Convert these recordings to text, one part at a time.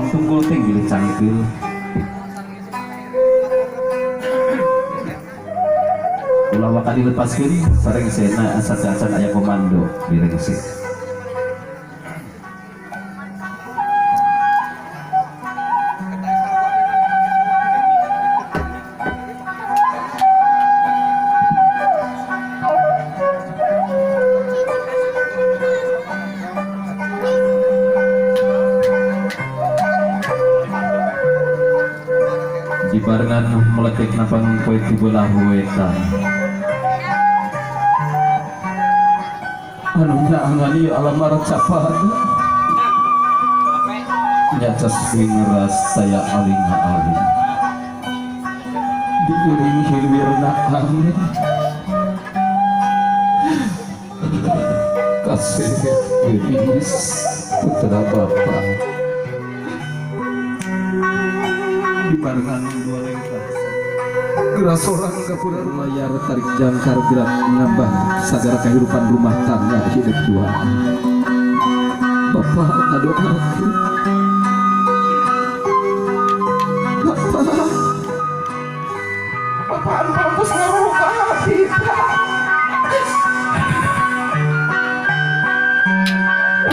Tong tungkul ting bilih cangkeul. Ulah waka dilepaskeun sarengsena asa acan aya komando direngse. Dibarengan meletik napang poe ti belah wetan. Anu nyaangan ieu alam capada. Nyacas wingeras saya aling-aling. Diiring hilwirna angin. Kasih geulis putra bapa. Dibarengan dua lengkah. Geras orang gapura layar tarik jangkar gerak ngambang sagara kehidupan rumah tangga hidup dua. Bapak ngadoakeun. Bapak. Bapak anu pampus ngaruh ka abdi, Pak.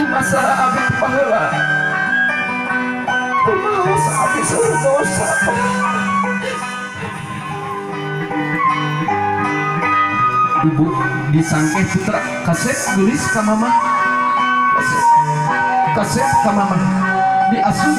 Masa abdi baheula. Kumaha abdi seueur dosa, Pak. Ibu disangkeh putra kasep geulis ka mama. Kasep. Kasep ka mama. Diasuh.